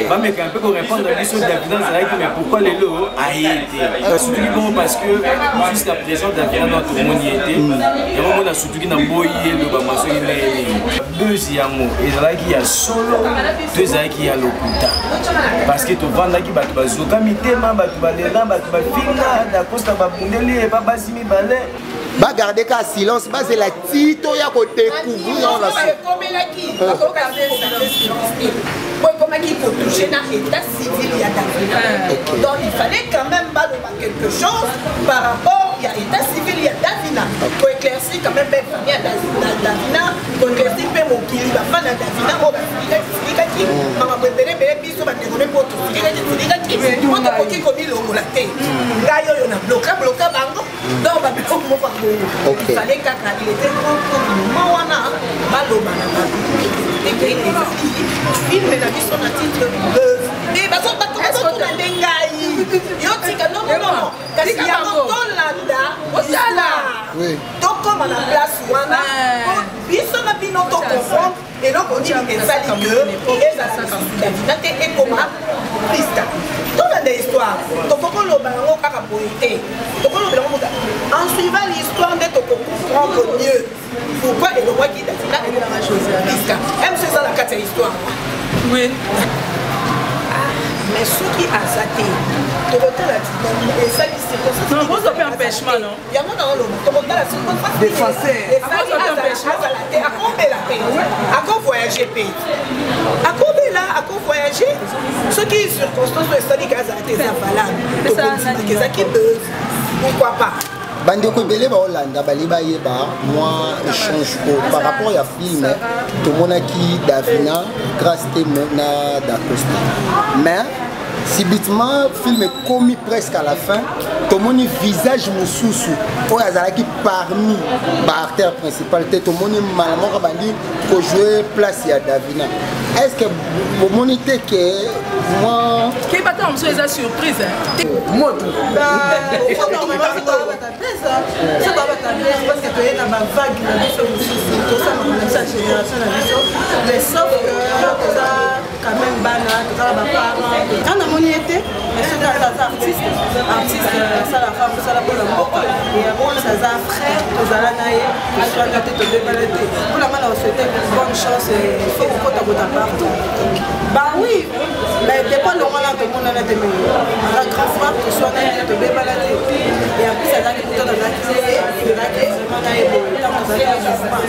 Bameka mpe korépondre biso. Davina azalaki, mais pourquoi lelo aye te? Sutuki bongo parce que jusqu'à présent Davina na tomoni ye te. Yango mona sutuki na boyi elobama soki ndenge nini. Buzz yango ezalaki ya solo to ezalaki ya lokuta? Parce que tovandaki, bato bazoka mitema, bato balela, bato bafinga Dacosta, babundeli ye babasi mibale. Bagarde ka silence, bazela ti toya kodécouvrir yango na suite. Ekomelaki po ekomaki kotouche na état civil ya Davina, donc il fallait quand même baloba quelque chose par rapport ya état civil ya Davina, koéclaircir quand même belle famille ya Davina, koéclaircir mpe mokili, bafana ya Davina oyo basilikaki makambo ebele ebele. Biso bandeko ne mpo tosilikaki silikaki mpo tokoki komilongola te. Ngai oyo na bloka bloka bango, donc babiloko moko ya bongo, il fallait kaka, il était trop tôt moment wana baloba na bato eke ezali film na biso na titre Buzz. E bato bazotuna nde ngai yo tika. Non, non, non, kasi yango tolanda histoire, tokóma na place wana po biso na bino tocomprendre eloko nini esali ke ezala lisusu Davina te, ekoma Priska. Tolanda histoire, tokoki koloba yango kaka boye te, tokolobela yango en suivant l'histoire nde tokocomprendre mieux pourquoi elongwaki Davina, ekoma Priska. Mso eza na kati ya histoire. Oui. Mais soki aza te, tokotala esali. Ozwa mpe empêchement, non? Yango na oloba, tokotala azala te, akobela mpe, akovoyage mpe, akobela, akovoyage. Soki circonstance oyo esaliki azala te eza valable, tokondimaka ezaki buzz, pourquoi pas. Bandeko ebele baolanda, bali bayeba mwa échange oyo par rapport ya film. Tomonaki Davina, Grâce Temo na Dacosta, mais subitement film ekomi presque à la fin, tomoni visage mosusu oyo azalaki parmi baacteur principal te. Tomoni mbala moko abandi kojouer place ya Davina. Est ce que bomoni te ke mwa Kebata mosusu eza surprise? Moto. Parce que toye na bavague na biso mosusu, tosala na biso ya génération na biso, mais sauf que toza quand même bana, toza na baparent. Nga namoni ye te, mais soki aza artiste, artiste asalaka mosala mpona mboka, et aza frère, tozala na ye, toswanga te, tobebana te. Mpona nga na osouhaite bonne chance. Il faut kokotakota partout. Bah oui, mais depuis longwana tomonana te, mais aza grand frère, toswana te, tobebana te. Et en plus azalaki kuta, nazalaki vraiment na ye boye ntango azalaki na mouvement.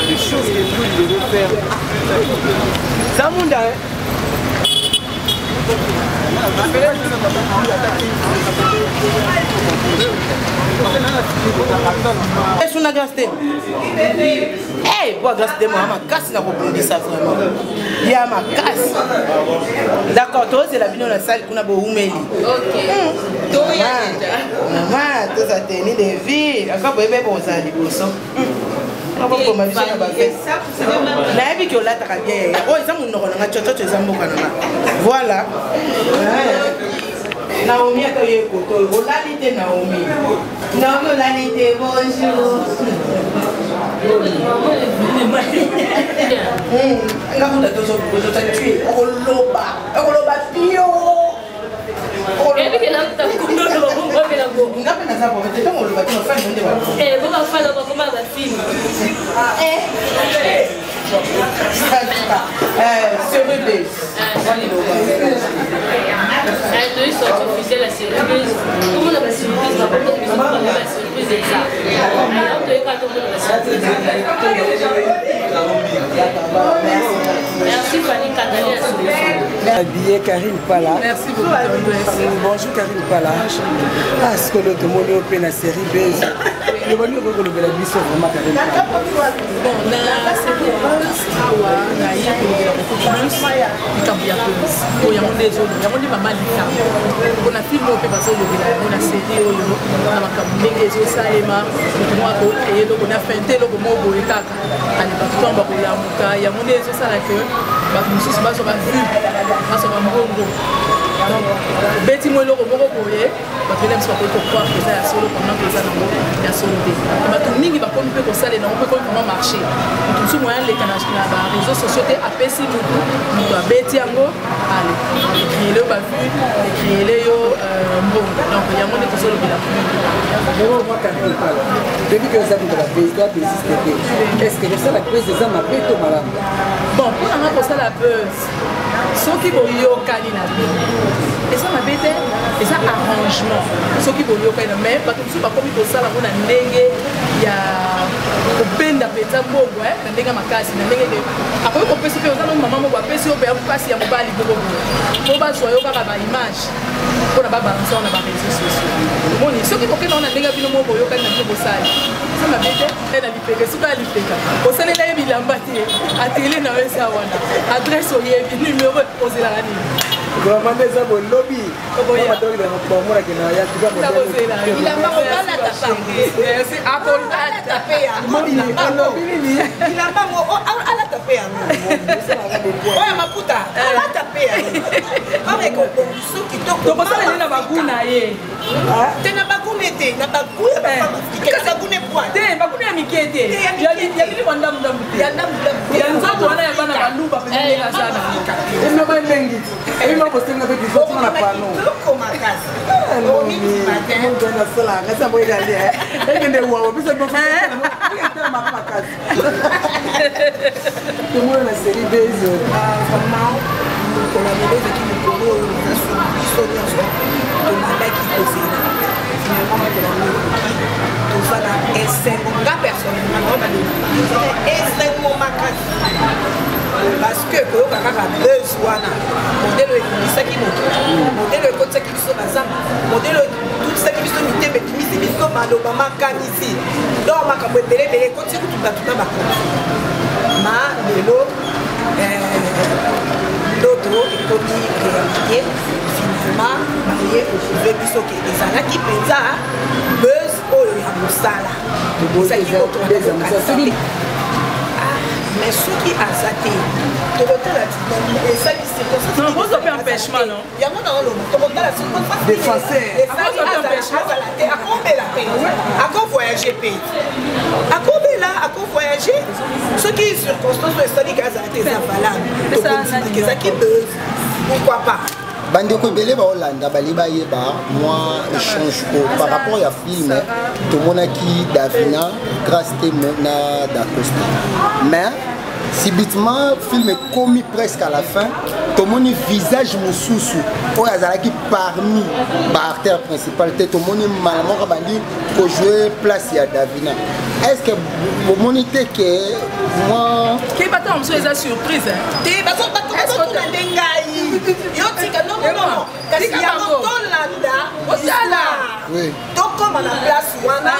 Les choses que vous devez faire. Zamunda, hein? Esuna Grâce te. Hey, po Grâce te moya makasi na kobundisa, vraiment ya makasi. D'accord, tozela bino na sale kuna, boumeli. Mama, toza teni de vie aka boyebe bozala liboso, bokoma biso na baveste. Nayebi ke olataka bien. Yaya, oyo eza monoko nanga, cococo eza mboka nanga. Voilà, Naomi, ata oye koto oyo olali te. Naomi, Naomi, olali te. Bonjour. Nga kuta tozota tue, okoloba, okoloba pio. Nga mpe naza bobe te, ntango oloba te, bafani nde. Bafana bakoma bafilme. Série B. Toyi sortie officielle ya série B. Tomona basurprise, bakomona biso basurprise eza toyeka, tomona basurprise. Merci Fanny Katali ya solution. Habillé Karine Pala. Merci beaucoup. Bonjour Karine Pala. Ah, sikoyo tomoni oyo mpe na série B. Lobani okoki kolobela biso vraiment, Karine Pala? Bon, na série Buzz awa naye kolobela beaucoup plus likambo ya polise oyo. Yango nde ezoloba, yango nde mama likambo mpona film oyo mpe bazolobela yango na série oyo, na makambo ndenge ezosalema. Moto moko akocréer eloko na fin te, eloko moko boye kaka ale bato ntango bakolamuka, yango nde ezosala ke bato mosusu bazwa bavue, bazwa bambongo. Donc obeti mwa eloko moko boye, bato bela biso bakoki kocroire eza ya solo pendant que eza nango ya solo te. Bato mingi bakomi mpe kosalela yango, mpe komi vraiment marché. Moto mosusu moyen aleka na baréseaux sociaux te, apesi motu, moto abeti yango, ale ecréele yo bavue, ecréele yo mbongo. Donc yango nde tozolobela. Toyebi ke oza moto babaisiste te. Est ce que kosala buzz eza mabe to malamu? Bon, mpo nanga, kosala buzz, soki boyokani na bino, eza mabe te, eza arrangement. Soki boyokani na, mais bato mosusu bakomi kosala ngo na ndenge ya kobenda mpenza mbongo, na ndenge ya makasi, na ndenge akoki kopesa mpe oza no mama moko, apesi yo mpe mpasi ya mobali moko boye, mpo bazwa yo kaka baimage mpona babalansa wana baréseaux sociaux. Omoni, soki kokenda wana ndenge bino moko boyokani na bino, bosali, eza mabe te. Na lipeka, soki ya lipeka osalela ye bilamba te, atele na yo eza wana, adresse oyebi, numero, ozelaka nini? Vraiment nde eza bolobi. Bamonake na ya. Bilamba obalata. Akolata. Mpe yango Olobi nini? Bilamba ngo alata mpe yango oyo maputa, alata mpe yango or ekobongiso kitoko. Tokosalela na bagu na ye. Te, na bagune te, na bagu ya bafemme africaine, na bagune pointe. Te, bagune ya mike te, ya biloko ndambu-ndambu te. Ya ndambu-ndambu. Ya nzoto wana ya bana baluba mpenza, ndenge aza na. Emema ndenge ebima kosenga mpe bizotima na pano. Kitoko makasi. Nasalaka kasi yango ezali ekende wawa biso makasi. Tomona na série Buzz. Vraiment, mokolo ya lelo ezalaki mokolo oyo biso nyonso tobandaki kozela. Finalement, mokolo yango ekoki, toza na esengo. Nga personnellement, nao balobaka esengo makasi, parce que koyoka kaka buzz wana, modèle oyo ebongisaki moto, modèle oyo ekotisaki biso bazamba, modèle oyo etutisaki biso mitema, ebimisi biso maloba, makanisi, donc makambo ebele ebele ekotisi kutu bato na bakonzi. Ma lelo ndoto ekomi réalité. Finalement, baye koprouver biso ke ezalaki mpenza buzz oyo ya mosala, ezalaki. Mais soki aza te, tokotala esali. Empêchement, non? Yango na oloba, tokotala. Azala te, akobela mpe, akovoyage mpe, akobela, akovoyage. Soki circonstance oyo esaliki azala te eza valable, tokondimaka ezaki buzz, pourquoi pas. Bandeko ebele baolanda, bali bayeba mwa échange oyo par rapport ya film. Tomonaki Davina, Grâce Temo na Dacosta, mais subitement film ekomi presque à la fin, tomoni visage mosusu oyo azalaki parmi baacteur principal te. Tomoni mbala moko bandi kojouer place ya Davina. Est ce que bomoni te ke mwa Ke bato mosusu eza surprise? Te, bato bazotuna nde ngai, yo tika. Non, non, non, kasi yango tolanda. Otala. Tokóma na place wana,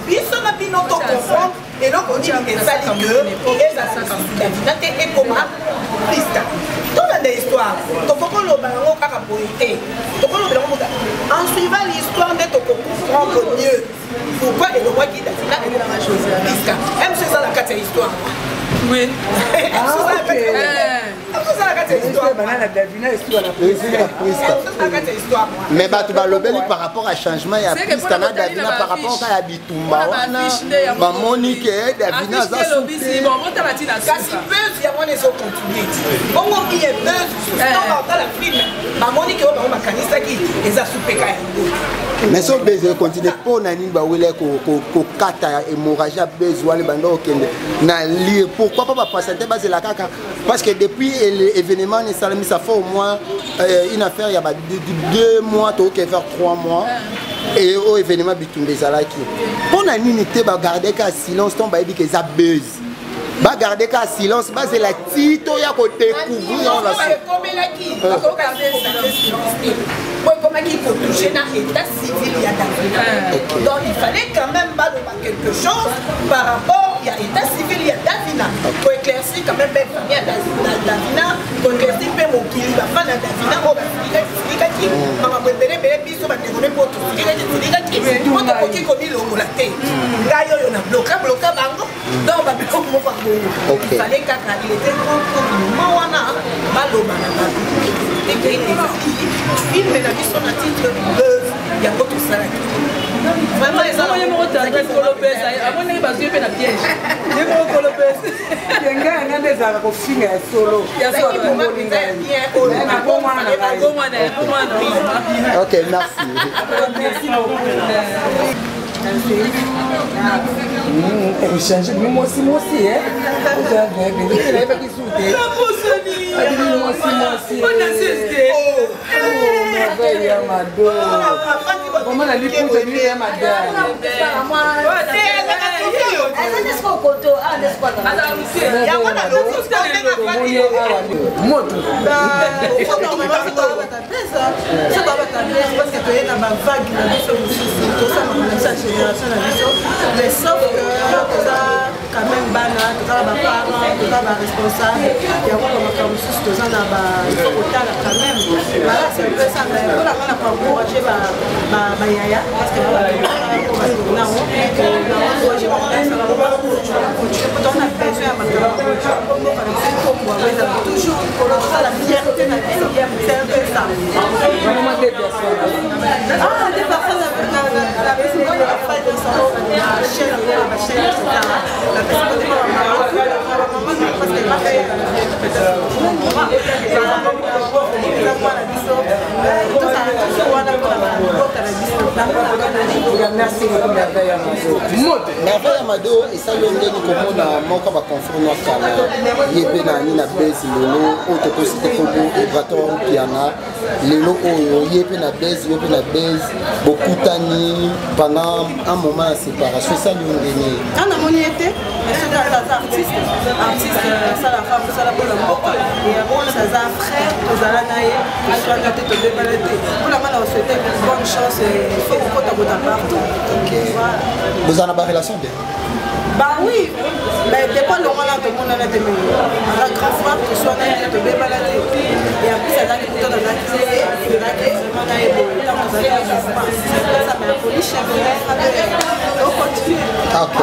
biso na bino tocomprendre eloko nini esali ke ezala Davina te, ekoma Priska. Tolanda histoire, tokokoloba yango kaka boye te, tokolobela yango en suivant l'histoire nde tokocomprendre mieux pourquoi elongwaki Davina, Priska. Mso eza na kati ya histoire. Eza na kati ya histoire. Banana Davina esuka na na kati ya histoire. Mais bato balobeli par rapport à changement ya Priska na Davina, par rapport ka ya bitumba wana, bamoni ke Davina aza. Kasi buzz yango wana ezocontinue bongo miye buzz. Otala film, bamoni ke oyo bango bakanisaki eza supeka yango. Mais so buzz econtinue, mpo na nini bawele kokata hémorragie ya buzz wana banda okende na lire? Pourquoi pas bapatiente, bazela kaka? Parce que depuis événement esalami, ça fait au moins une affaire ya ba 2 mois, tokoke faire 3 mois et oyo événement bitumba ezalaki. Mpo na nini te bagarde ka silence? Ntongo bayebi ke eza buzz, bagarde ka silence, bazela ti toya kodécouvrir. Ekomelaki po ekomaki kotouche na état civil ya Davina, donc il fallait quand même baloba quelque chose par rapport ya état civil ya Davina, koéclaircir quand même belle famille ya Davina, koéclaircir mpe mokili, bafana ya Davina oyo basilikaki makambo ebele ebele. Biso bandeko ne mpo tosilikaki silikaki. Po tokoki komilongola te. Ngai oyo na bloka bloka bango. Donc babiloko moko ya bongo. Il fallait kaka, il était grand temps moment wana baloba na bato ete ezali film na biso na titre Buzz, yango tosalaki. Vraiment eza ye moko tendresse kolopesa amonaki bazwi mpe na piège ye moko kolopesa. Ngai yanga nde ezalaka kofinga ya solo. Ya solo. Nabomwana na ngai. Ok, merci. Merci beaucoup. Échange bino mwasi mwasi nayebaki su te abimi mwasi mwasi merveille ya Mado, vraiment na liputa bino ya madame. Tomoni awa moto. Parce que toye na bavague na biso mosusu, tosala na biso ya génération na biso, mais sauf que toza quand même bana, toza na baparent, toza baresponsable yango. Bamakambo mosusu toza na il faut kotala quand même. Voilà, c'est un peu ça. Mais mpona nga na koencourage bayaya, parce que batonango naencourage bango, continuer po toza na besoin ya makambo mboka na biso ekombo yango ezala toujours likolo, tozala fierté na biso. C'est un peu ça. Vraiment deux personnes. Ah, deux personnes, la personne la fête de son chaîne, la chaîne, etc. La personne de ma maman, parce que ma fille, peut-être mwana biso tozala toujours wana mpona babota na biso. Merci beaucoup, merveille ya Mado. Moto merveille ya Mado, esali yo ndenge komona moko baconfort na kala ye mpe na nini na base lelo oyo tokosi te kombo Ebrator Mpiana, lelo oyo ye mpe na base, yo mpe na base, bokutani pendant un moment ya séparation, esali yo ndenge? Nga namoni ye te, mais soki aza artiste, artiste asalaka mosala mpona mboka yango, aza frère, tozala na ye, toswanga te, tobebana te. Mpona nga na osouhaite bonne chance, faut kokotakota partout. Bozala na barelation te? Bah oui, mais depuis longo wana tomonana te, mais aza grand frère, toswana te, tobebana te. Et en plus azalaki kuta, nazalaki vraiment na ye boye ntango azalaki na mouvement, c'est ça. Mais apoli chef, ocontinue. Ok.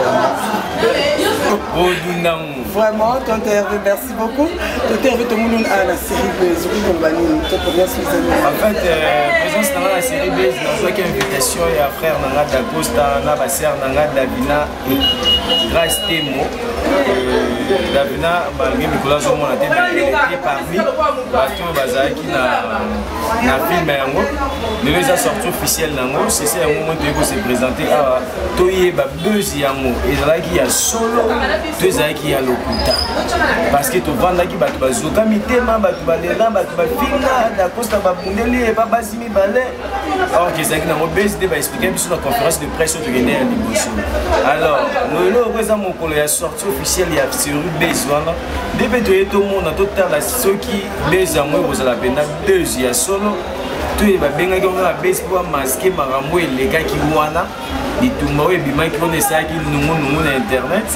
Odundango. Vraiment, tonton Hervé, merci beaucoup. Tonton Hervé, tomoni awa na série Buzz, okoki koloba nini to première suisse? En fait, présence na nga na série Buzz, nazwaki invitation ya frère na nga Dacosta na basœur na nga Davina et Grace Temo. Davina, malgré mikolo azomona te, mais elle était parmi bato oyo bazalaki na film yango. Lelo eza sortie officielle nango, sese yango mo toyei kose présenter awa, toyeba buzz yango ezalaki ya solo to ezalaki ya lokuta, parce que tovandaki, bato bazoka mitema, bato balela, bato bafinga Dacosta, babundeli ye babasi mibale, or que ezalaki nango buzz nde baexplike biso na conférence de presse oyo tokende ya liboso. Alors lelo oko eza mokolo ya sortie officielle ya série Buzz wana nde mpe toye tomona, totala soki buzz yango ekozala mpenza buzz ya solo to babengaki yango kaka buzz mpo bamaske makambo elekaki wana, bitumba oyo ebimaki wana esalaki nungunungu na internet.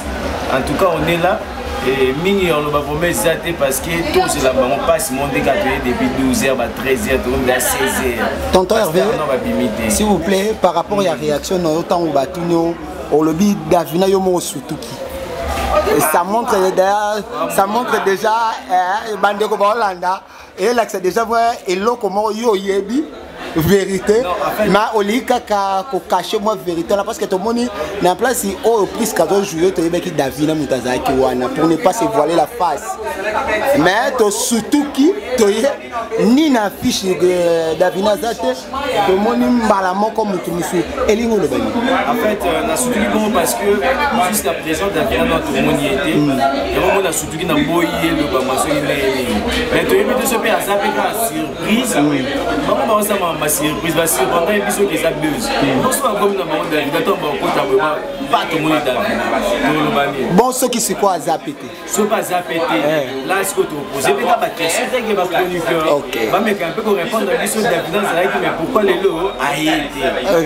En tout cas, on est là et mingi oloba vraiment eza te, parce que tozela bango mpasi mo nde kaka toye depuis 12 heures, ba 13 heures, tokomela 16 heures. Tonton Hervé, non, babimi te. S'il vous plaît, par rapport ya réaction na yo ntango batuni yo, olobi Davina, yo moko sutuki. Et ça montre d'ailleurs, ça montre déjà bandeko baolanda, eyelakisa déjà vrai eloko moko yo oyebi vérité. Non, en fait- Ma olingi kaka kocacher mwa vérité wana, parce que tomoni na place oyo Priske azojoue, toyebaki Davina moto azalaki wana pour ne pas se voiler la face, mais tosutuki, toye ni na affiche Davina aza te, tomoni mbala moko motu mosusu. Elingi oloba nini? En fait, nasutuki bongo parce que jusqu'à présent Davina na tomoni ye te. Yango mo nasutuki na boyi ye lobama soki ndenge nini, mais toyebi te so mpe aza mpe kaka surprise. Bango baosama basurprise, basurprendre ye biso ke eza buzz. Boso bakomi na bango Davina to bakota boye pa tomoni Davina, toloba nini? Bon, soki sikoyo aza pe te? Soki aza pe te, là sikoyo topose mpe ka baquestion teke bachroniqueur bameka mpe korépondre biso. Davina azalaki, mais pourquoi lelo aye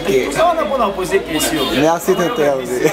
te? Toza wana mpona kopose question. Merci, tonton Hervé.